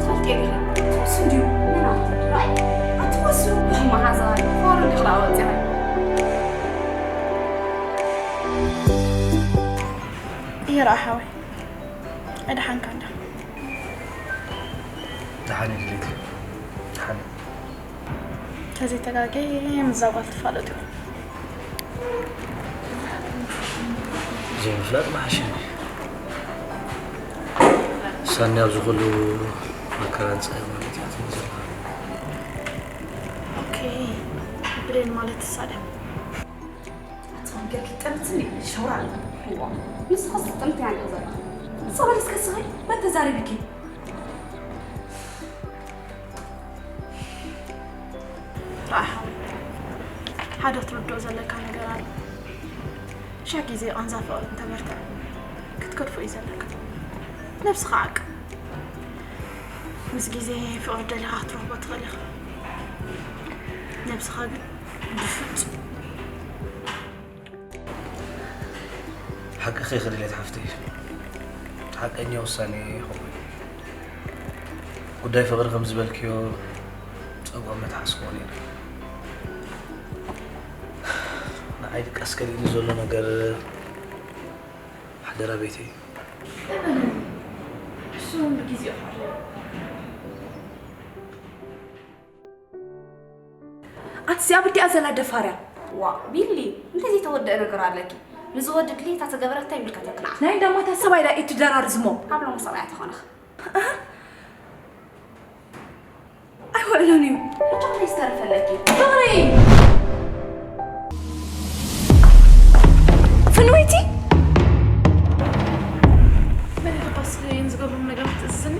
ትፈልጥዮ ዲኺ? ትወስን ድዩ? መን ኣቲ? ራእይ? ኣቲ ወስን! ውይ መሓዛ፣ ፎር እንዲኺ ደኣ ወፂኻ። ይርኣ ሓወይ፣ ኣይደሓንካ እንዳ። ደሓን እየ ድሌት፣ ደሓን እየ። ተዘይተጋግየ ምስዛ ጓል ትፋለጡ ኢኹም። ዘይምፍላጥ መሓሸኒ። ሳኒ ኣብዚ ኩሉ መከራን ጸገማን ኣእትያትኒ ዘለኻ። ኦኬ፣ ብሌን ማለት እሳ ድያ? ኣቲ ወንጌል ክትጠምትኒ ሸውራ ኣለ። እዋ፣ ንስኺስ ትጥምቲ ኣንዲኺ ዘለኺ። ጸበል እስከ ስኺ፣ መን ተዛሪብኪ? ረኣኻ፣ ሓደ ክትርድኦ ዘለካ ነገር ኣሎ። ሽሕ ግዜ ቃንዛ ፍቕሪ እንተበርትዐ፣ ክትገድፎ እዩ ዘለካ። ነብስኻ ዓቅብ። ምስ ግዜ ፍቕሪ ደሊኻ ክትረኽቦ ትኽእል ኢኻ። ነብስኻ ግን ብፍጹም። ሓቅኺ ኢኺ ድሌት ሓፍተይ፣ ሓቀኛ ውሳኔ ይኸውን። ጉዳይ ፍቕሪ ከም ዝበልክዮ ጸብኦም መትሓስክዎ ነይረ። ንዓይ ድቃስ ከሊእኒ ዘሎ ነገር ሓደራ ቤተይ። እመነኒ፣ ንሱ እውን ብግዜኡ ክሕሎ እዩ። ኣንቲ እዚኣ ብዲኣ ዘላ ደፋር እያ። ዋ፣ ቢሊ፣ እንታይ ዘይተወደአ ነገር ኣለኪ? ንዝወዲ ድሌታ ተገበረ እንታይ ይምልከተኪ ንዓኺ? ናይ እንዳማታ ሰብኣይ ዳ ኢድ ትደራርዝሞ? ኣብ ሎሚ ሰብኣያ ተኾነኺ። ኣይውዕሎን እዩ። ሕጂ ከመይ ዝተረፈለኪ? ፍቕሪ! ፍንወይቲ! መን እዩ ደኣ ስለ ዝገብሮም ነገራት ትእዝዝኒ?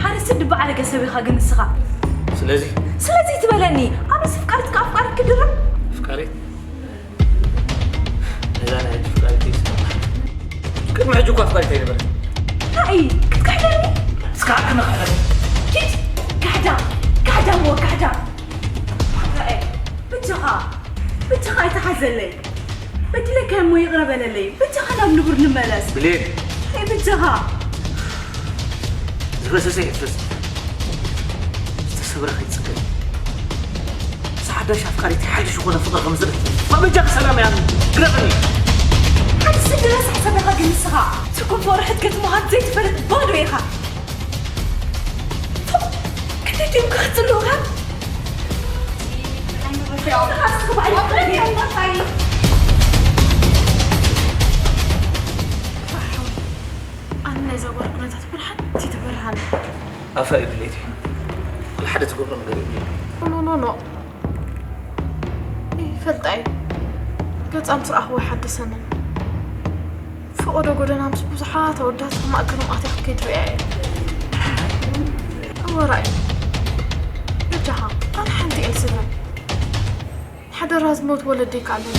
ሓደ ስዲ በዓለገ ሰብ ኢኻ ግን ንስኻ። ስለዚ? ስለዚ ትበለኒ። ኣነስ ፍቃሪት ከኣ ፍቃሪት ክድርብ? ፍቃሪት? ነዛ ናይ ሕጂ ፍቃሪት ይስማ። ቅድሚ ሕጂ እኳ ፍቃሪት ኣይነበረን። እንታይ? ክትክሕደኒ? እስካ ክምክሐለኒ። ኪድ! ካሕዳም! ካሕዳም ወ ካሕዳም! ኣባኤ! ብጃኻ! ብጃኻ ኣይትሓዘለይ! በዲለካ እሞ ይቕረ በለለይ! ብጃኻ ናብ ንቡር ንመለስ! ብሌን! ኣይ ብጃኻ! ዝፈሰሰ ይፍሰስ። ዝተሰብረ ከይጽገን። እዛ ሓዳሽ ኣፍቃሪት ሓድሽ ዝኾነ ፍቕሪ ከም ዝርኢ። በጃኺ ሰላም እያ። ግረፍኒ። ሓንቲ ስድራ ሳሕሳብ ኢኻ ግን ንስኻ። ትርጉም ፍቕሪ ሕድገት ምዃን ዘይትፈልጥ ባዶ ኢኻ። ፎእ! ክንደይ ድዮም ክቕጽልውኻ? ኣነ ናይዛ ጓል ኩነታት ብርሃን እቲ ትበርሃን። ኣፋ እዩ ድሌት እዩ። ወላ ሓደ ትገብሮ ነገር የብለይን። ኖ፣ ኖ፣ ኖ። ይፈልጣ እዩ። ገጻ ምስ ረኣኽዎ ኣይሓደሰንን። ፈቐዶ ጎደና ምስ ብዙሓት ኣወዳት ኣብ ማእከሎም ኣትያ ክትከይድ ርእያ እየ። እወ ራእዩ። በጃኻ፣ ኣነ ሓንቲ እየ ዝስምዕ። ሓደራ ዝሞት ወለደይ ከኣለኒ።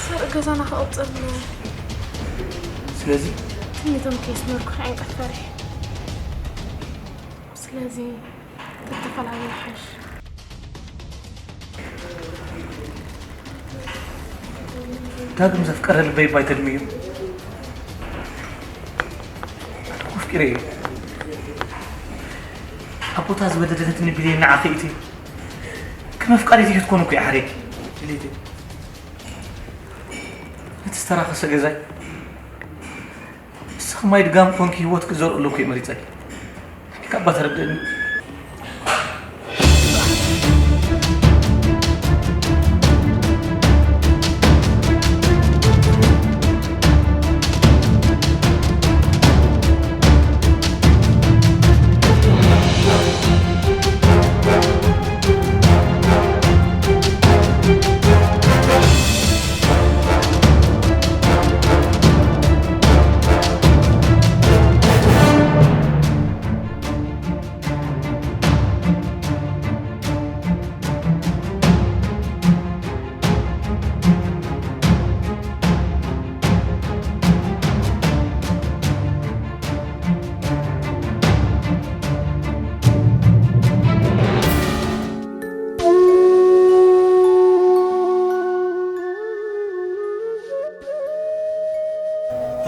ሰርቂ ገዛና ክቕጽል። ስለዚ? ትምኒቶም ከየስመርኩ ከዕንቀፍ ፈሪሐ። ስለዚ ተተፈላለዩ ይሓይሽ። ዳግም ዘፍቀረ ልበይ ባይ ተድምዮ። ኣፍቂረ እዩ። ኣቦታ ዝበደለትኒ ቢልየን ንዓኺ እቲ ከም ኣፍቃሪት ክትኮኑ እኮ ይሓሬኪ ድሌተይ። እቲ ዝተራኸሰ ገዛይ ንስኺ ማይ ድጋም ኮንኪ ህይወት ክዘርእ ኣለኩ እየ መሪፀኪ። ካባ ተረድእኒ።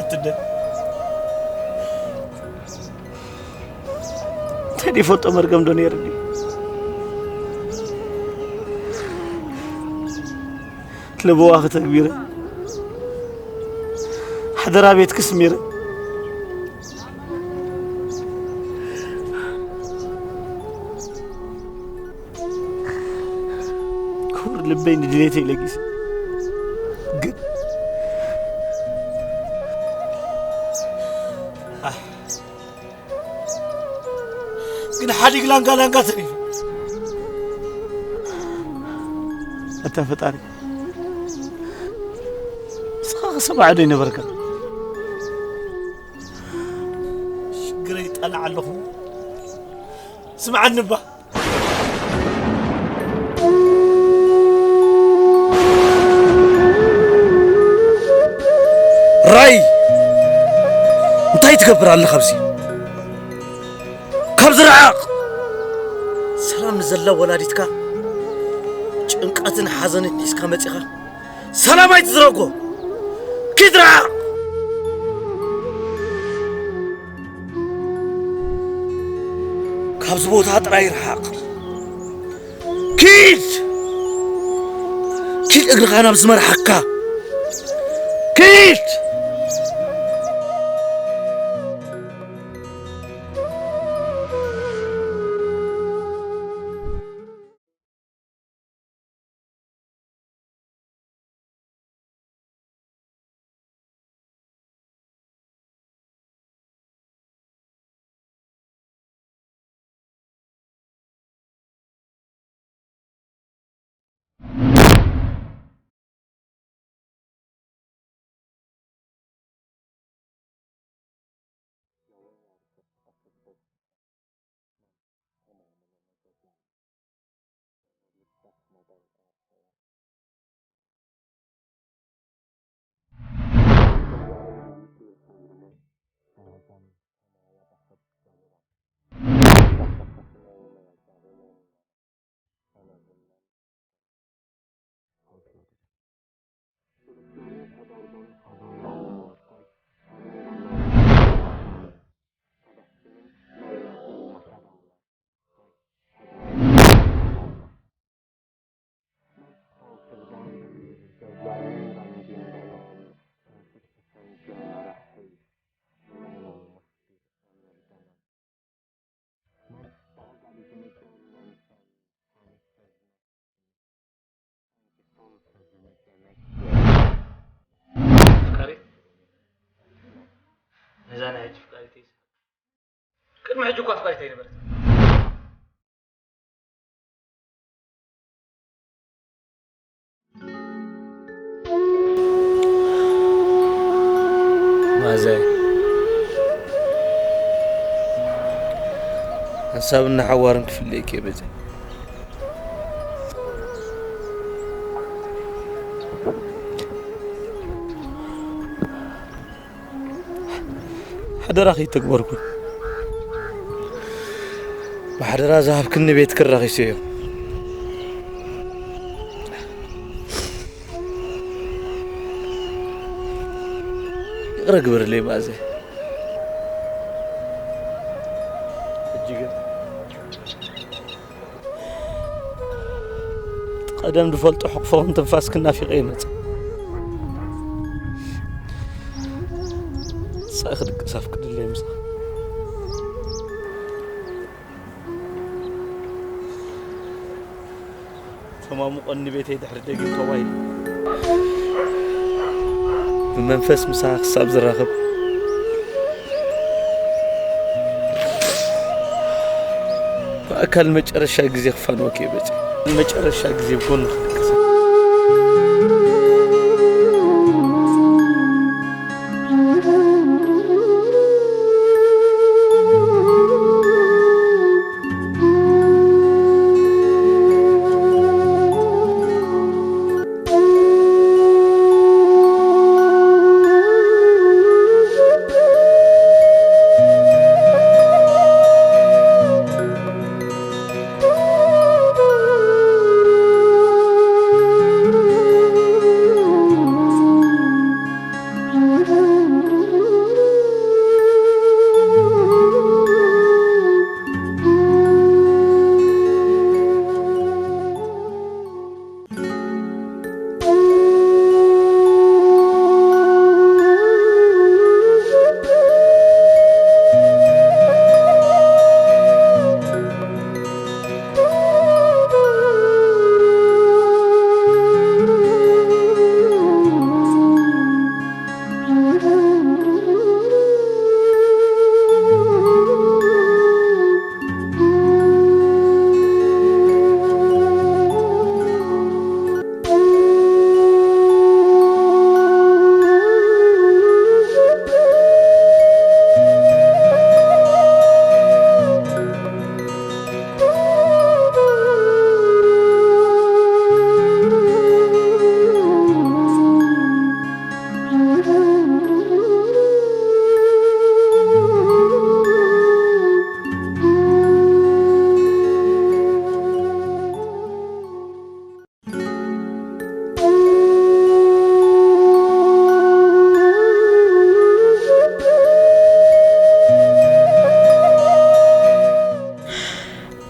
ኣትደ እንታይ ደይፈልጦ መርገም ዶ ነይርኒ? ለበዋ ከተግቢረ ሓደራ ቤት ክስሚረ ክቡር ልበይ ንድሌተይ ለጊስ ግን ግን ሓዲግ ላንጋ ላንጋ ተሪፉ። ኣታ ፈጣሪ፣ ንስኻ ክሰማዕ ዶ ይነበርካ? ሽግረይ ጠላዕ ኣለኹ። ስምዓኒ እባ። ራይ፣ እንታይ ትገብር ኣለኻ ኣብዚ? ካብዚ ርሓቕ! ሰላም ንዘላ ወላዲትካ ጭንቀትን ሓዘንን ሒዝካ መጺኻ ሰላም ኣይትዝረጎ! ኪድ ርሓቕ! ካብዚ ቦታ ጥራይ ርሓቕ! ኪድ! ኪድ እግርኻ ናብ ዝመርሓካ! ኪድ! ኣፍቃሪት፣ ነዛ ናይ ሕጂ ፍቃሪተይ ቅድሚ ሕጂ እኳ ኣፍቃሪት ኣይነበረትን። ማዘ ሓንሳብን ንሓዋርን ክፍለየኪ እየ መጸ። ሓደራ ከይተግበርኩ። ብሓደራ ዝሃብክኒ ቤት ክራኺሰዮ። ይቕረ ግበርለይ መኣዘ። ሕጂ ግን ቀደም ዝፈልጦ ሕቕፎን ትንፋስክን ናፊቐ ይመጽእ። ሳይ ክድቅስ ኣፍቅድለይ ምሳኻ። ተማሙቐኒ ቤተይ ድሕሪ ደጊም ተባሂሉ። ብመንፈስ ምሳኻ ክሳብ ዝራኸብ፣ ብኣካል መጨረሻ ግዜ ክፋንወኪ እየ በጺ። መጨረሻ ግዜ ብጎንኺ ክድቅስ።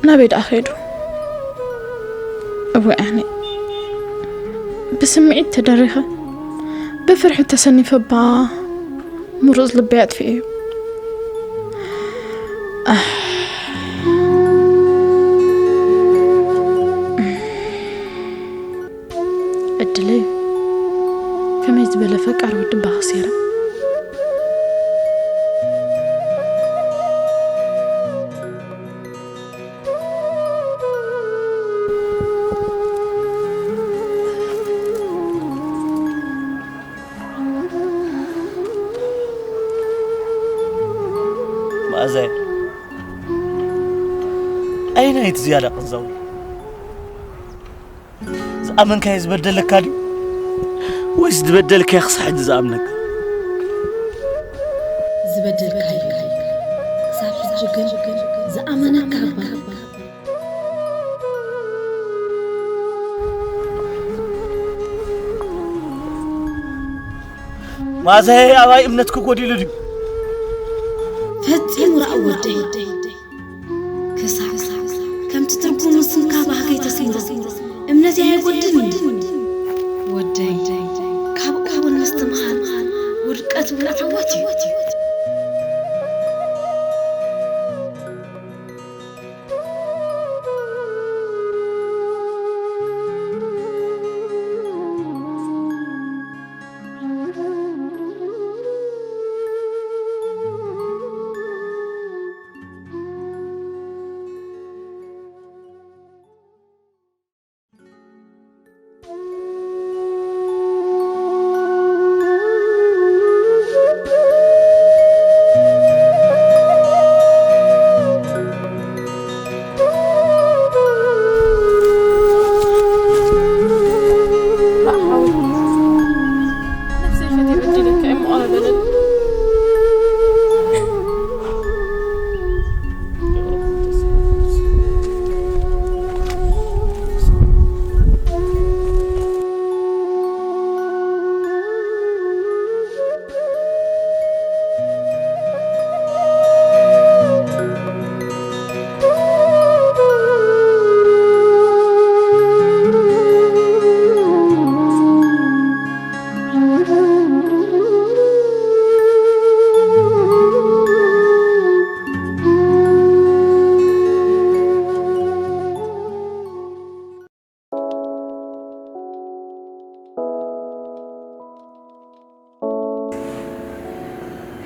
ናበይ ደኣ ኸይዱ? እወ፣ ኣነ ብስምዒት ተደሪኸ፣ ብፍርሒ ተሰኒፈ፣ እባ ምሩፅ ልበይ ኣጥፊኤዮ። ኣሕ። ዕድለይ፣ ከመይ ዝበለ ፈቃር ወዲ እባ ከሲረ። መኣዛይ፣ ኣየናይ እቲ ዝያዳ ቅንዛው? ዝኣመንካዮ ዝበደለካ ድዩ? ወይስ ዝበደልካዮ ክሳብ ሕጂ ዝኣምነካ? ዝበደልካዮ። ክሳብ ሕጂ ግን ዝኣመነካ እባ። መኣዛይ፣ ኣባይ እምነትኪ ጎዲሉ ድዩ? ፈጺሙ ረኣ ወደይ። ክሳዕ ከምቲ ትርጉሙ ስምካ ባህገይ ተስምሮ እምነተይ ኣይጎድልን እዩ። ወደይ፣ ካብ እውን ምስትምሃር ውድቀት እውን ዓወት እዩ።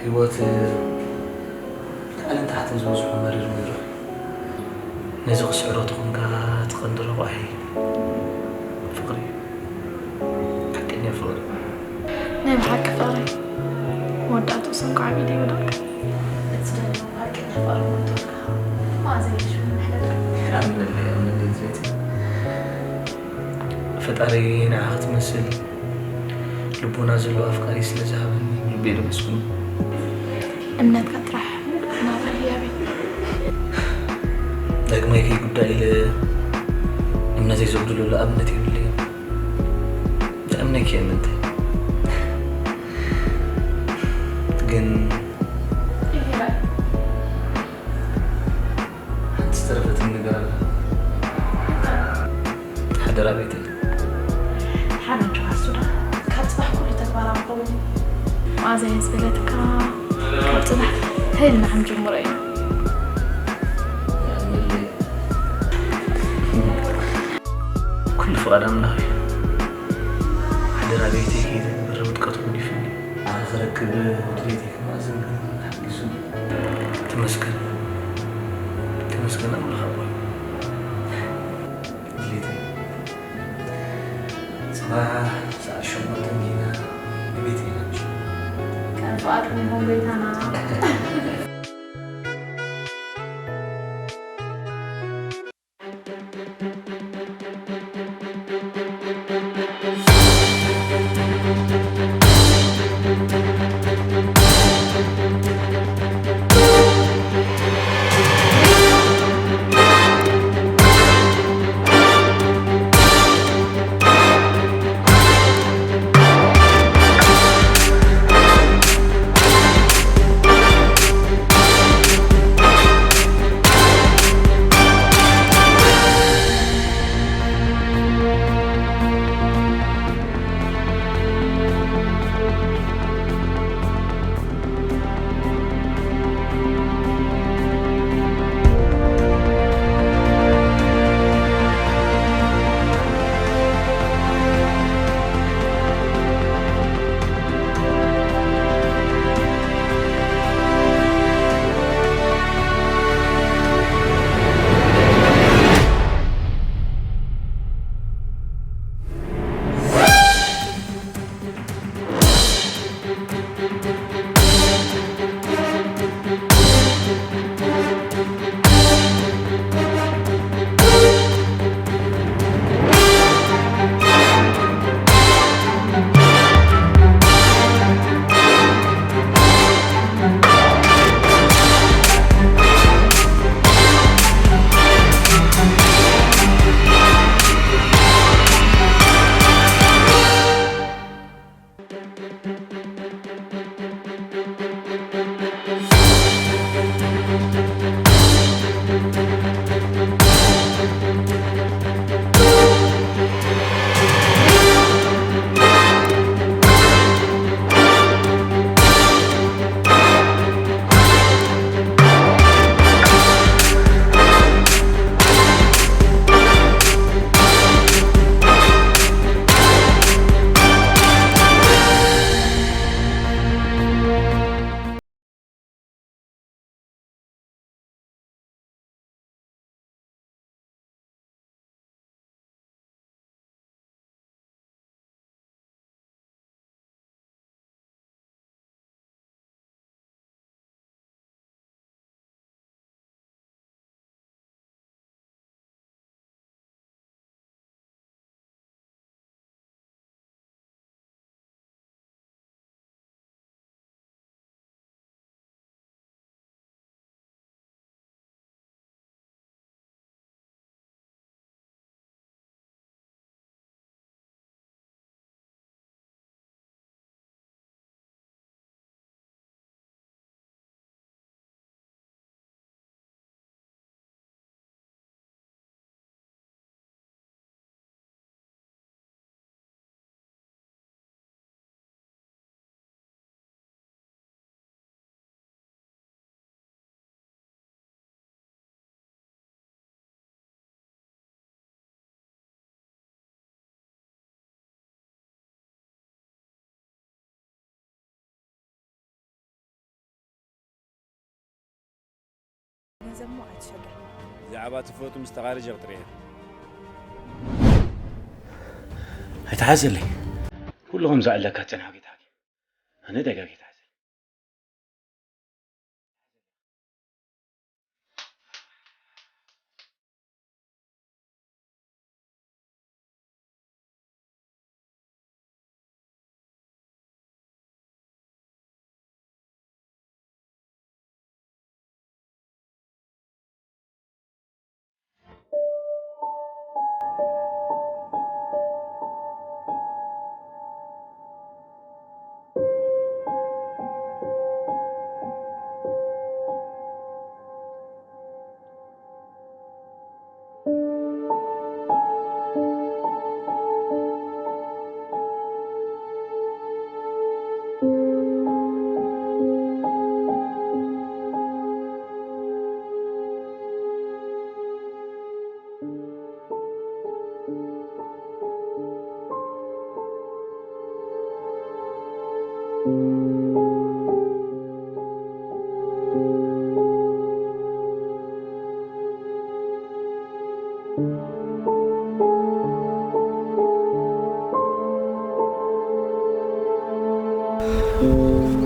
ህይወት ላዕልን ታሕትን ዝበዝሖ መሪር ነይሩ። ነዚ ክስዕሮ ተኾንካ እቲ ቀንዲ ረቋሒ ፍቕሪ እዩ። ሓቀኛ ፍቕሪ። ናይ ብሓቂ ፍቕሪ መወዳእትኡ ሰንኮ ዓቢዱ ይወደቕ። እቲ ደለዎ ሓቀኛ ፍቕሪ መወዳእትኡ መኣዘይ ሽሙ ምሕለል። ኣምነለይ፣ ኣምነለይ ዝቤት። ፈጣሪ ንዓኻ ክትመስል ልቦና ዘለዎ ኣፍቃሪ ስለ ዝሃበኒ ልበይ ለመስግኑ። እምነትካ ጥራሕ ናባይ ህያበይ። ዳግማይ ከይጉዳእ ኢለ እምነተይ ዘጉድለሉ ኣብነት የብለይን። ዝኣምነኪ እየ ምንታይ። ግን ይራይ። ሓንቲ ዝተረፈትኒ ነገር ኣላ። ሓደራ ቤተይ። ሓበን ጆሃር ሱዳ፣ ካብ ጽባሕ ኩሉ ተግባራዊ ክኸውን እዩ። መኣዛ እየ ዝበለትካ፣ ካብ ጽባሕ ተይልና ክንጅምሮ ኢና። ኩሉ ፍቓድ ኣምላኽ እዩ። ሓደራ ቤተይ ከይተግብር ውድቀት ገዲፉኒ። ንዓኻ ክረክብ ድሌተይ ክመኣዝን ሓጊዙኒ። ተመስገን፣ ተመስገን ኣምላኽ ኣቦይ። ድሌተይ ጽባሕ ሰዓት ሸሞንተ ጌና ንቤት ኢና። ከም ፍቓድኩም ይኹን ጎይታና። ዘሞ ኣይትሸገር። ብዛዕባ ትፈቱ ምስ ተቓርጀ ክጥርየ። ኣይትሓዘለይ። ኩሉ ከም ዝኣለካ ጽንሕ ጌታኪ። ኣነ ደጋጊ ኣይትሓዘለይ።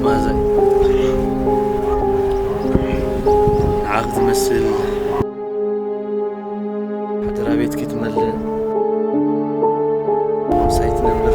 ማዘይ፣ ንዓኺ ትመስል ሓደራ ቤትኪ ትመልእ ሳይትነብር